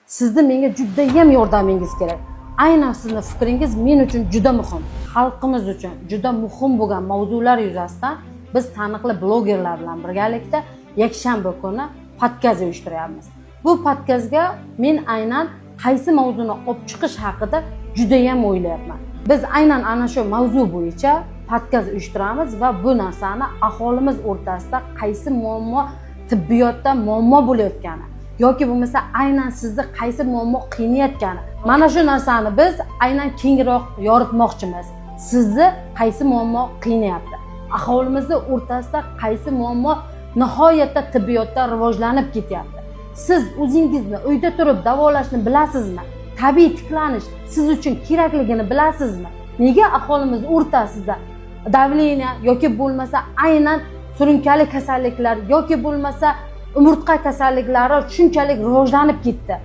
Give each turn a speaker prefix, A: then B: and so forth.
A: Sizni menga judayam yordamingiz kerak. Aynan sizni fikringiz men uchun juda muhim. Xalqimiz uchun juda muhim bo'lgan mavzular yuzasidan biz taniqli blogerlar bilan birgalikda yakshanba kuni podkast uyushtiryapmiz. Bu podkastga men aynan qaysi mavzuni olib chiqish haqida judayam o'ylayapman. Biz aynan ana shu mavzu bo'yicha podkast uyushtiramiz va bu narsani aholimiz o'rtasida qaysi muammo, tibbiyotda muammo bo'layotgani yoki bo'lmasa aynan sizni qaysi muammo qiynayotgani, mana shu narsani biz aynan kengroq yoritmoqchimiz. Sizni qaysi muammo qiynayapti, aholimizni o'rtasida qaysi muammo nihoyatda tibbiyotda rivojlanib ketyapti, siz o'zingizni uyda turib davolashni bilasizmi, tabiiy tiklanish siz uchun kerakligini bilasizmi, nega aholimiz o'rtasida давление yoki bo'lmasa aynan surunkali kasalliklar yoki bo'lmasa umurtqa kasalliklari shunchalik rivojlanib ketdi.